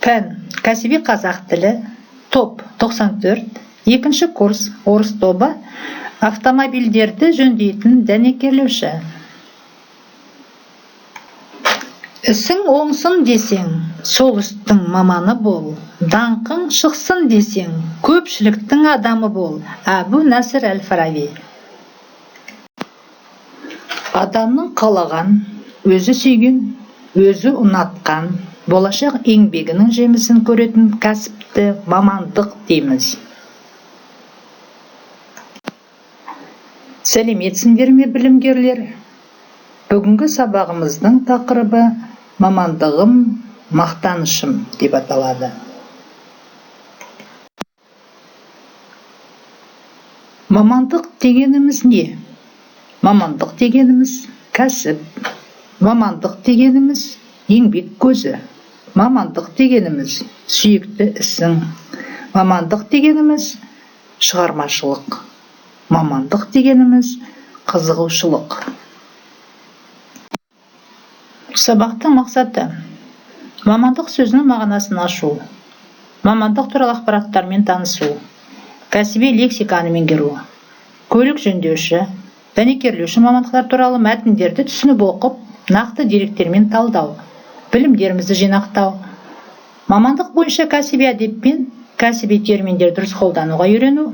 Пән: кәсіби қазақ тілі, топ 94, екінші курс, орыс тобы, автомобильдерді жөндейтін дәнекерлеуші. Ісің оңсын десең, сол істің маманы бол, даңқың шықсын десең, көпшіліктің адамы бол. Әбу Насыр әл-Фараби. Адамның қалаған, өзі сүйген, өзі ұнатқан, болашақ еңбегінің жемісін көретін кәсіпті мамандық дейміз. Сәлеметсіңдер ме, білімгерлер? Бүгінгі сабағымыздың тақырыбы «Мамандығым мақтанышым» деп аталады. Мамандық дегеніміз не? Мамандық дегеніміз кәсіп. Мамандық дегеніміз еңбек көзі. Мамандық дегеніміз сүйікті ісің. Мамандық дегеніміз шығармашылық. Мамандық дегеніміз қызығушылық. Сабақтың мақсаты: мамандық сөзінің мағынасын ашу, мамандық туралы ақпараттармен танысу, кәсіби лексиканы меңгеру, көлік жөндеуші, дәнекерлеуші мамандықтар туралы мәтіндерді түсініп оқып, нақты деректермен талдау, білімдерімізді жинақтау, мамандық бойынша кәсіби әдеп пен кәсіби терминдерді дұрыс қолдануға үйрену,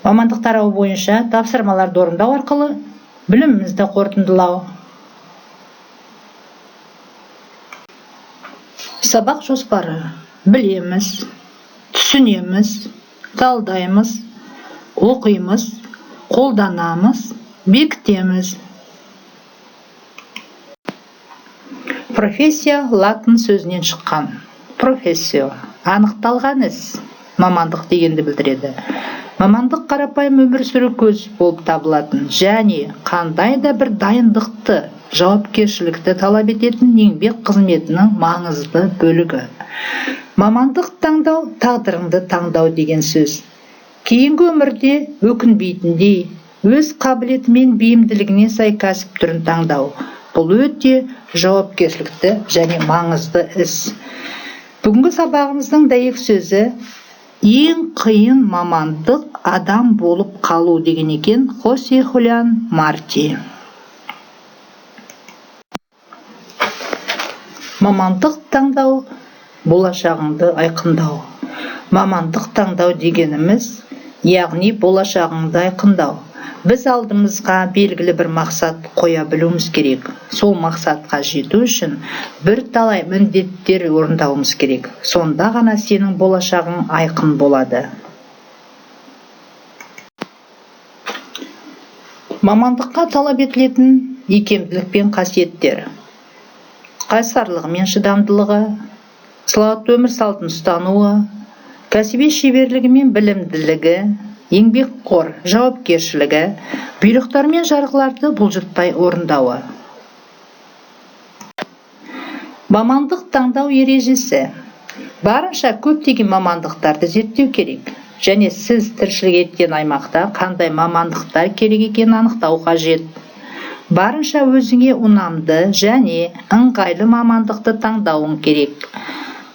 мамандық тарауы бойынша тапсырмаларды орындау арқылы білімімізді қорытындылау. Сабақ жоспары: білеміз, түсінеміз, талдаймыз, оқимыз, қолданамыз, бекітеміз. Профессия латын сөзінен шыққан. Профессио анықталған іс, мамандық дегенді білдіреді. Мамандық қарапайым өмір сүру көзі болып табылатын және қандай да бір дайындықты, жауапкершілікті талап ететін еңбек қызметінің маңызды бөлігі. Мамандық таңдау тағдырыңды таңдау деген сөз. Кейінгі өмірде өкінбейтіндей, өз қабілеті мен бейімділігіне сай кәсіп түрін таңдау. Бұл өте жауапкершілікті және маңызды іс. Бүгінгі сабағымыздың дәйек сөзі: ең қиын мамандық адам болып қалу деген екен Хосе Хулиан Марти. Мамандық таңдау болашағыңды айқындау. Мамандық таңдау дегеніміз, яғни болашағыңды айқындау. Біз алдымызға белгілі бір мақсат қоя білуіміз керек. Сол мақсатқа жету үшін бірталай міндеттер орындауымыз керек. Сонда ғана сенің болашағың айқын болады. Мамандыққа талап етілетін икемділік пен қасиеттер: қайсарлығы мен шыдамдылығы, салауатты өмір салтын ұстануы, кәсіби шеберлігі мен білімділігі, еңбекқор жауапкершілігі, бұйрықтар мен жарғыларды бұлжытпай орындауы. Мамандық таңдау ережесі: барынша көптеген мамандықтарды зерттеу керек және сіз тіршілік еткен аймақта қандай мамандықтар керек екенін анықтау қажет. Барынша өзіңе ұнамды және ыңғайлы мамандықты таңдауың керек.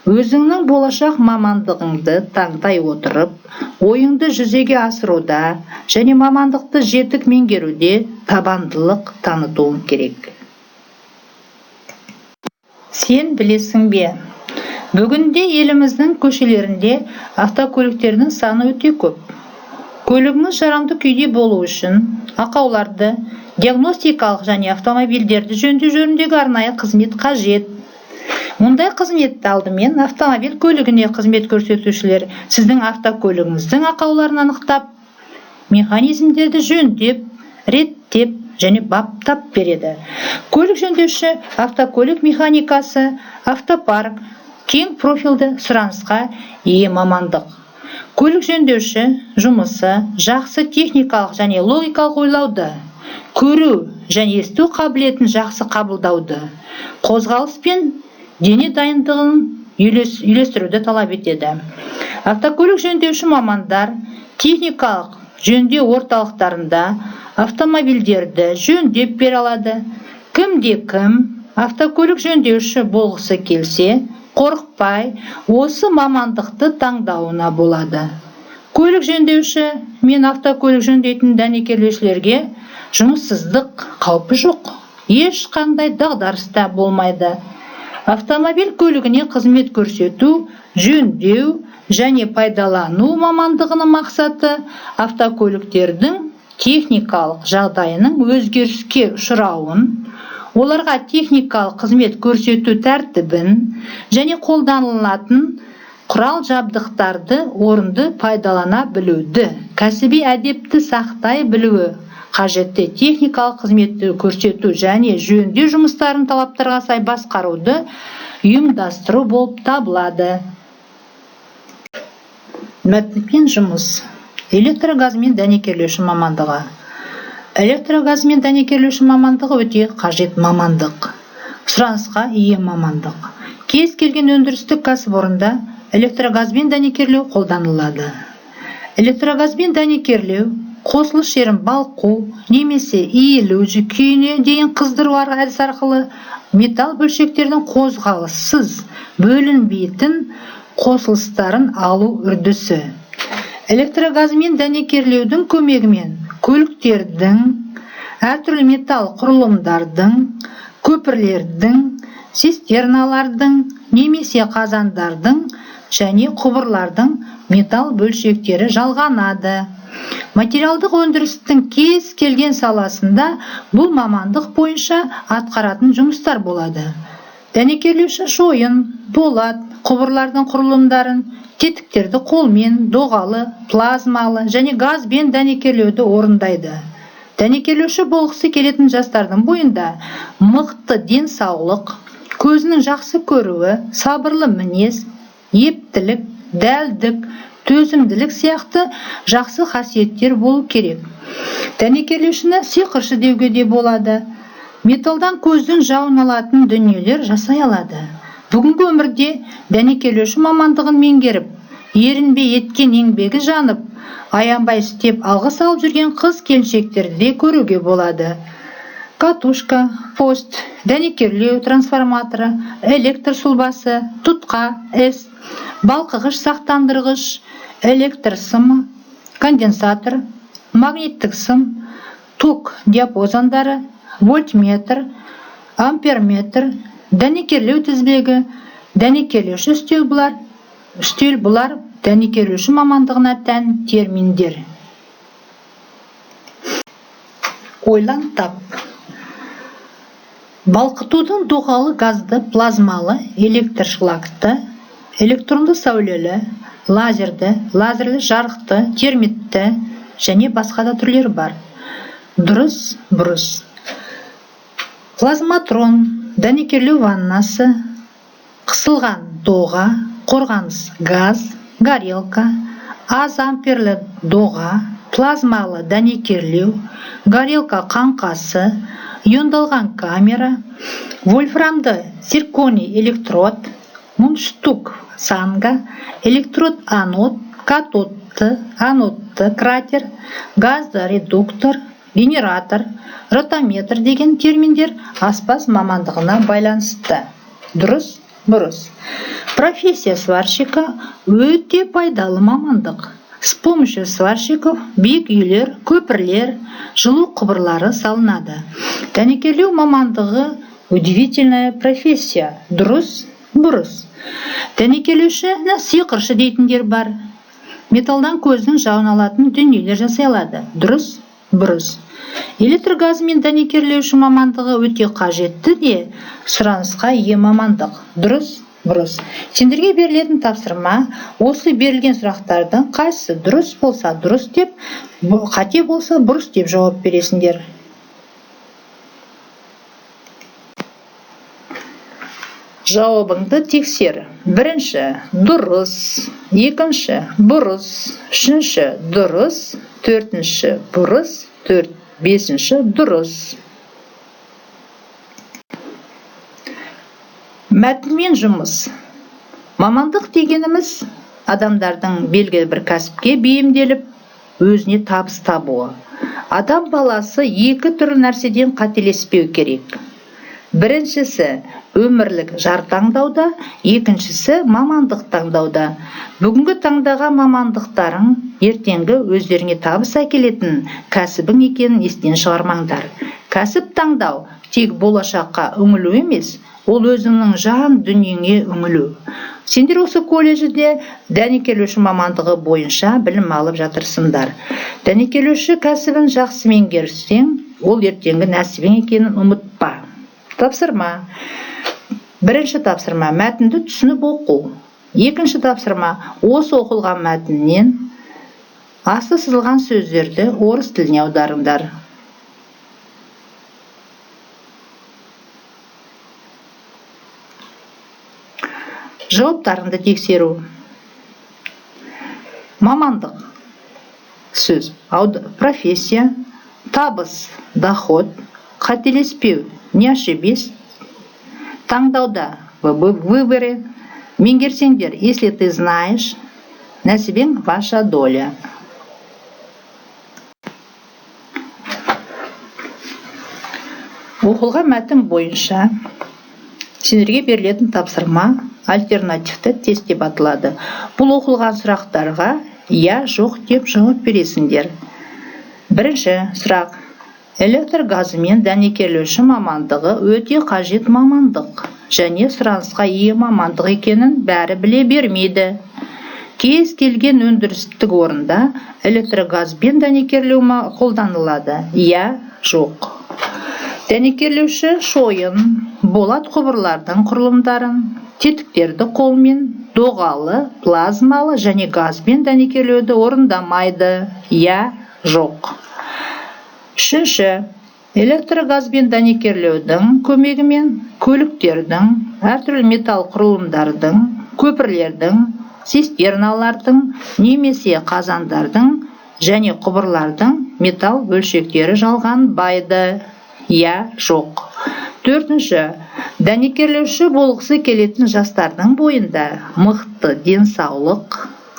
Өзіңнің болашақ мамандығыңды таңдай отырып, ойыңды жүзеге асыруда және мамандықты жетік меңгеруде табандылық танытуың керек. Сен білесің бе? Бүгінде еліміздің көшелерінде автокөліктердің саны өте көп. Көлігіңіз жарамды күйде болу үшін ақауларды диагностикалық және автомобильдерді жөндеу жөніндегі арнайы қызмет қажет. Мұндай қызметті алдымен автомобиль көлігіне қызмет көрсетушілер сіздің автокөлігіңіздің ақауларын анықтап, механизмдерді жөндеп, реттеп және баптап береді. Көлік жөндеуші, автокөлік механикасы, автопарк кең профильді сұранысқа ие мамандық. Көлік жөндеуші жұмысы жақсы техникалық және логикалық ойлауды, көру және есту қабілетін жақсы қабылдауды, қозғалыс пен дене дайындығын үйлестіруді талап етеді. Автокөлік жөндеуші мамандар техникалық жөндеу орталықтарында автомобильдерді жөндеп бере алады. Кімде кім автокөлік жөндеуші болғысы келсе, Қорықпай осы мамандықты таңдауына болады. Көлік жөндеуші мен автокөлік жөндейтін дәнекерлеушілерге жұмыссыздық қаупі жоқ. Ешқандай дағдарыс та болмайды. Автомобиль көлігіне қызмет көрсету, жөндеу және пайдалану мамандығының мақсаты автокөліктердің техникалық жағдайының өзгеріске ұшырауын, оларға техникалық қызмет көрсету тәртібін және қолданылатын құрал-жабдықтарды орынды пайдалана білуді, кәсіби әдепті сақтай білуі қажетті техникалық қызметті көрсету және жөндеу жұмыстарын талаптарға сай басқаруды ұйымдастыру болып табылады. Мәтінмен жұмыс. Электрогазмен дәнекерлеуші мамандығы. Электрогазмен дәнекерлеуші мамандығы өте қажет мамандық. Сұранысқа ие мамандық. Кез келген өндірістік кәсіпорында электрогазбен дәнекерлеу қолданылады. Электрогазбен дәнекерлеу қосылыс жерін балқу немесе иілу күйіне дейін қыздыру әдісі арқылы металл бөлшектердің қозғалыссыз, бөлінбейтін қосылыстарын алу үрдісі. Электрогазмен дәнекерлеудің көмегімен көліктердің, әртүрлі металл құрылымдардың, көпірлердің, цистерналардың немесе қазандардың және құбырлардың металл бөлшектері жалғанады. Материалдық өндірістің кез келген саласында бұл мамандық бойынша атқаратын жұмыстар болады. Дәнекерлеуші шойын, болат, құбырлардың құрылымдарын, тетіктерді қолмен, доғалы, плазмалы және газбен дәнекерлеуді орындайды. Дәнекерлеуші болғысы келетін жастардың бойында мықты денсаулық, көзінің жақсы көруі, сабырлы мінез, ептілік, дәлдік, төзімділік сияқты жақсы қасиеттер болу керек. Дәнекерлеушіні сиқыршы деуге де болады. Металдан көздің жауын алатын дүниелер жасай алады. Бүгінгі өмірде дәнекерлеуші мамандығын меңгеріп, ерінбей еткен еңбегі жанып, аянбай істеп алғыс алып жүрген қыз келіншектерді де көруге болады. Катушка, пост, дәнекерлеу трансформаторы, электр сұлбасы, тұтқа, С, балқығыш сақтандырғыш, электр сымы, конденсатор, магниттік сым, ток диапазондары, вольтметр, амперметр, дәнекерлеу тізбегі, дәнекерлеуші үстел бұлар дәнекерлеуші мамандығына тән терминдер. Ойлан тап. Балқытудың доғалы газды, плазмалы, электр шлакты, электронды сәулелі, лазерді, лазерлі жарықты, термитті және басқа да түрлері бар. Дұрыс, бұрыс. Плазматрон, дәнекерлеу ваннасы, қысылған доға, қорғаныс газ, горелка, аз амперлі доға, плазмалы дәнекерлеу, горелка қаңқасы, иондалған камера, вольфрамды цирконий электрод, мундштук цанга, электрод анод, катодты, анодты кратер, газды редуктор, генератор, ротаметр деген терминдер аспаз мамандығына байланысты. Дұрыс, бұрыс. Профессия сварщика өте пайдалы мамандық. С помощью сварщиков биік үйлер, көпірлер, жылу құбырлары салынады. Дәнекерлеу мамандығы удивительная профессия. Дұрыс, бұрыс. Дәнекерлеушіні сиқыршы дейтіндер бар. Металдан көздің жауын алатын дүниелер жасай алады. Дұрыс, бұрыс. Электр газымен дәнекерлеуші мамандығы өте қажетті де сұранысқа ие мамандық. Дұрыс, бұрыс. Сендерге берілетін тапсырма осы берілген сұрақтардың қайсысы дұрыс болса дұрыс деп, қате болса бұрыс деп жауап бересіңдер. Жауабыңды тексер. Бірінші дұрыс, екінші бұрыс, үшінші дұрыс, төртінші бұрыс, бесінші дұрыс. Мәтінмен жұмыс. Мамандық дегеніміз адамдардың белгілі бір кәсіпке бейімделіп, өзіне табыс табуы. Адам баласы екі түрлі нәрседен қателеспеу керек. Біріншісі өмірлік жар таңдауда, екіншісі мамандық таңдауда. Бүгінгі таңдаған мамандықтарың ертеңгі өздеріңе табыс әкелетін кәсібің екенін естен шығармаңдар. Кәсіп таңдау тек болашаққа үңілу емес, ол өзіңнің жан дүниеңе үңілу. Сендер осы колледжде дәнекерлеуші мамандығы бойынша білім алып жатырсыңдар. Дәнекерлеуші кәсібін жақсы меңгерсең, ол ертеңгі нәсібің екенін ұмытпа. Тапсырма. Бірінші тапсырма: мәтінді түсініп оқу. Екінші тапсырма: осы оқылған мәтіннен асты сызылған сөздерді орыс тіліне аударыңдар. Жауаптарыңды тексеру. Мамандық сөз профессия, табыс доход, қателеспеу не ошибись, таңдауда в выборе, меңгерсеңдер если ты знаешь, нәсібең ваша доля. Оқылған мәтін бойынша сендерге берілетін тапсырма альтернативті тест деп аталады. Бұл оқылған сұрақтарға иә, жоқ деп жауап бересіңдер. Бірінші сұрақ: электр газымен дәнекерлеуші мамандығы өте қажет мамандық және сұранысқа ие мамандық екенін бәрі біле бермейді. Кез келген өндірістік орында электрогазбен дәнекерлеу қолданылады. Иә, жоқ. Дәнекерлеуші шойын, болат құбырлардың құрылымдарын, тетіктерді қолмен, доғалы, плазмалы және газбен дәнекерлеуді орындамайды. Иә, жоқ. Үшінші: электрогазбен дәнекерлеудің көмегімен көліктердің, әртүрлі металл құрылымдардың, көпірлердің, цистерналардың немесе қазандардың және құбырлардың металл бөлшектері жалғанбайды. Иә, жоқ. Төртінші: дәнекерлеуші болғысы келетін жастардың бойында мықты денсаулық,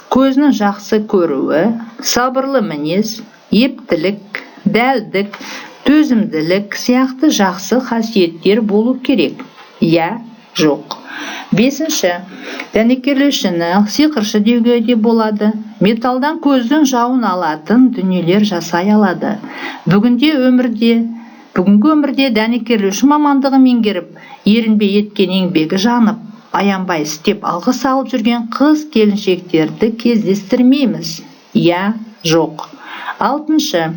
көзінің жақсы көруі, сабырлы мінез, ептілік, дәлдік, төзімділік сияқты жақсы қасиеттер болу керек. Иә, жоқ. Бесінші: дәнекерлеушіні сиқыршы деуге де болады. Металдан көздің жауын алатын дүниелер жасай алады. Бүгінгі өмірде дәнекерлеуші мамандығын меңгеріп, ерінбей еткен еңбегі жанып, аянбай істеп алғыс алып жүрген қыз келіншектерді кездестірмейміз. Иә, жоқ. Алтыншы: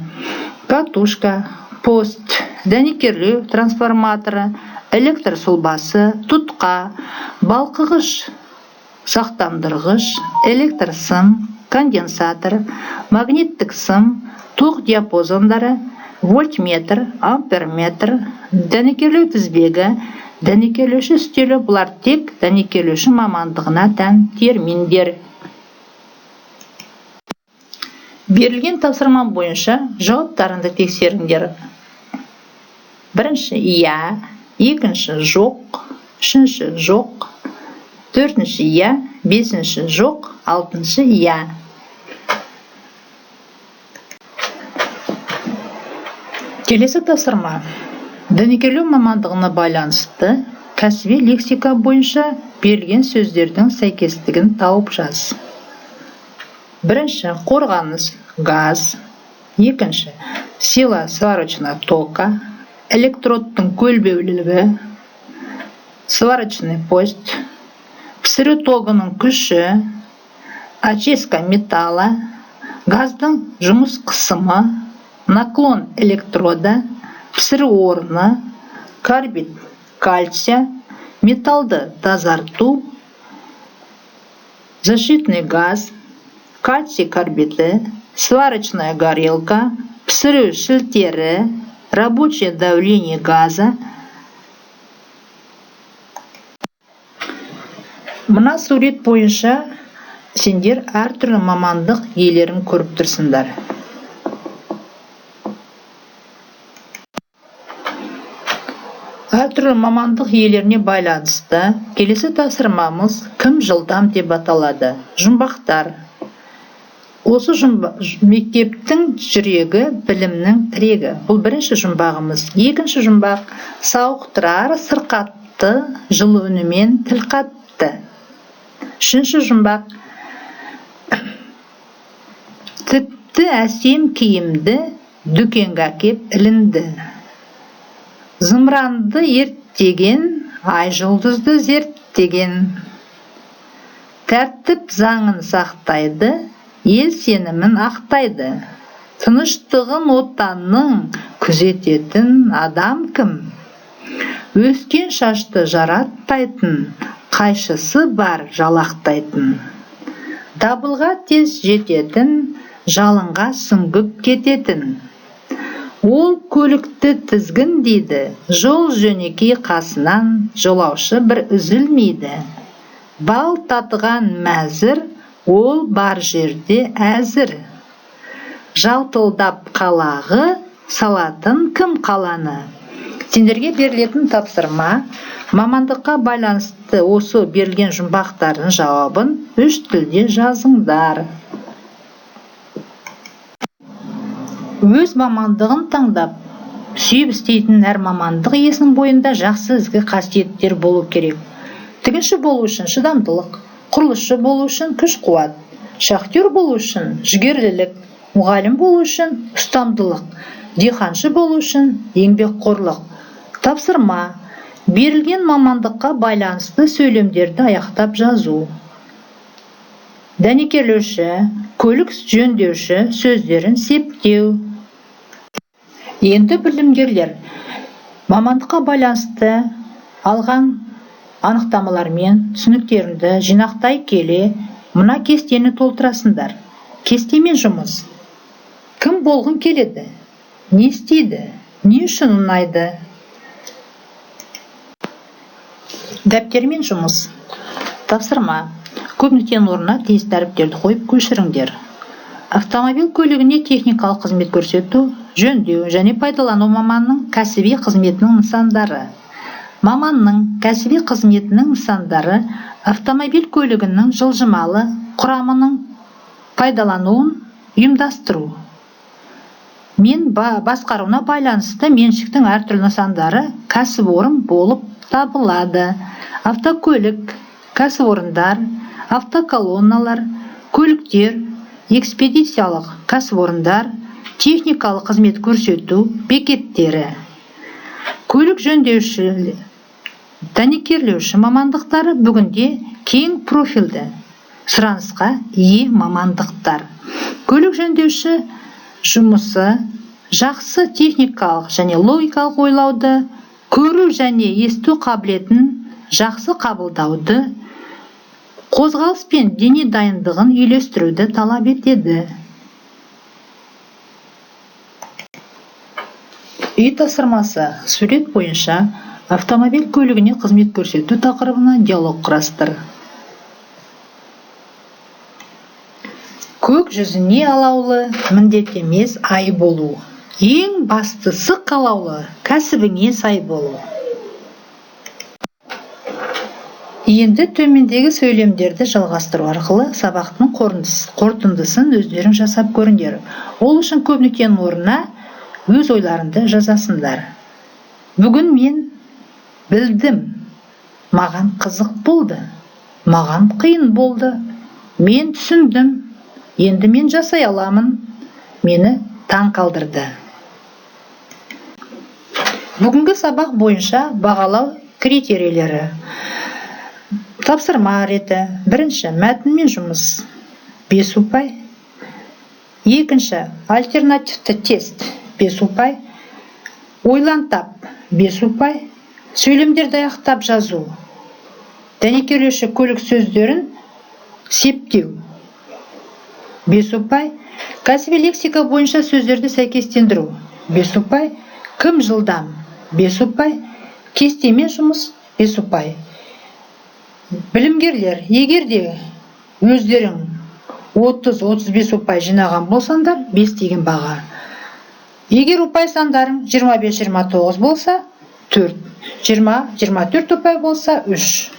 катушка, пост, дәнекерлеу трансформаторы, электр сұлбасы, тұтқа, балқығыш, сақтандырғыш, электр сым, конденсатор, магниттік сым, тоқ диапазондары, вольтметр, амперметр, дәнекерлеу тізбегі, дәнекерлеуші үстелі — бұлар тек дәнекерлеуші мамандығына тән терминдер. Берілген тапсырма бойынша жауаптарыңды тексеріңдер. Бірінші иә, екінші жоқ, үшінші жоқ, төртінші иә, бесінші жоқ, алтыншы иә. Келесі тапсырма: дәнекерлеу мамандығына байланысты кәсіби лексика бойынша берілген сөздердің сәйкестігін тауып жаз. Бірінші: қорғаныс газ, екінші: сила сварочного тока, электродтың көлбеулігі, сварочный пост, пісіру тогының күші, очистка металла, газдың жұмыс қысымы, наклон электрода, пісіру орны, карбид кальция, металды тазарту, защитный газ, кальций карбиді, сварочная горелка, пісіру шілтері, рабочее давление газа. Мына сурет бойынша сендер әртүрлі мамандық иелерін көріп тұрсыңдар. Әртүрлі мамандық иелеріне байланысты келесі тапсырмамыз «Кім жылдам» деп аталады. Жұмбақтар. Осы мектептің жүрегі, білімнің тірегі. Бұл бірінші жұмбағымыз. Екінші жұмбақ: сауықтырар сырқатты, жылы үнімен тіл қатты. Үшінші жұмбақ: тіпті әсем киімді дүкенге әкеп ілінді. Зымыранды ерттеген, ай жұлдызды зерттеген. Тәртіп заңын сақтайды, ел сенімін ақтайды. Тыныштығын отанның күзететін адам кім? Өскен шашты жаратпайтын, қайшысы бар жалақтайтын. Дабылға тез жететін, жалынға сүңгіп кететін. Ол көлікті тізгіндейді, жол жөнекей қасынан жолаушы бір үзілмейді. Бал татыған мәзір, ол бар жерде әзір. Жалтылдап қалағы, салатын кім қаланы? Сендерге берілетін тапсырма: мамандыққа байланысты осы берілген жұмбақтардың жауабын үш тілде жазыңдар. Өз мамандығын таңдап, сүйіп істейтін әр мамандық иесінің бойында жақсы ізгі қасиеттер болу керек. Тігінші болу үшін шыдамдылық, құрылысшы болу үшін күш-қуат, шахтер болу үшін жігерлілік, мұғалім болу үшін ұстамдылық, диқаншы болу үшін еңбекқорлық. Тапсырма: берілген мамандыққа байланысты сөйлемдерді аяқтап жазу. Дәнекерлеуші, көлік жөндеуші сөздерін септеу. Енді, білімгерлер, мамандыққа байланысты алған анықтамалар мен түсініктеріңді жинақтай келе, мына кестені толтырасыңдар. Кестемен жұмыс. Кім болғың келеді? Не істейді? Не үшін ұнайды? Дәптермен жұмыс. Тапсырма: көп нүктенің орнына тиісті әріптерді қойып көшіріңдер. Автомобиль көлігіне техникалық қызмет көрсету, жөндеу және пайдалану маманының кәсіби қызметінің нысандары. Маманның кәсіби қызметінің нысандары автомобиль көлігінің жылжымалы құрамының пайдалануын ұйымдастыру мен басқаруына байланысты меншіктің әртүрлі нысандары кәсіпорын болып табылады. Автокөлік, кәсіпорындар, автоколонналар, көліктер, экспедициялық кәсіпорындар, техникалық қызмет көрсету бекеттері. Көлік жөндеуші, дәнекерлеуші мамандықтары бүгінде кең профильді сұранысқа ие мамандықтар. Көлік жөндеуші жұмысы жақсы техникалық және логикалық ойлауды, көру және есту қабілетін, жақсы қабылдауды, қозғалыс пен дене дайындығын үйлестіруді талап етеді. Үй тапсырмасы: сурет бойынша автомобиль көлігіне қызмет көрсету тақырыбына диалог құрастыр. Көк жүзіне алаулы, міндет емес ай болу. Ең бастысы қалаулы, кәсібіңе сай болу. Енді төмендегі сөйлемдерді жалғастыру арқылы сабақтың қорытындысын өздерің жасап көріңдер. Ол үшін көп нүктенің орнына өз ойларыңды жазасыңдар. Бүгін мен білдім, маған қызық болды, маған қиын болды, мен түсіндім, енді мен жасай аламын, мені таң қалдырды. Бүгінгі сабақ бойынша бағалау критерийлері. Тапсырма реті. Бірінші, мәтінмен жұмыс, 5 ұпай. Екінші, альтернативті тест, 5 ұпай. Ойлан тап, 5 ұпай. Сөйлемдерді аяқтап жазу. Дәнекерлеуші көлік сөздерін септеу, 5 ұпай. Кәсіби лексика бойынша сөздерді сәйкестендіру, 5 ұпай. Кім жылдам, 5 ұпай. Кестемен жұмыс, 5 ұпай. Білімгерлер, егер де өздерің 30-35 ұпай жинаған болсаңдар, 5 деген баға. Егер ұпай сандарың 25-29 болса, 4, 20-24 ұпай болса, 3.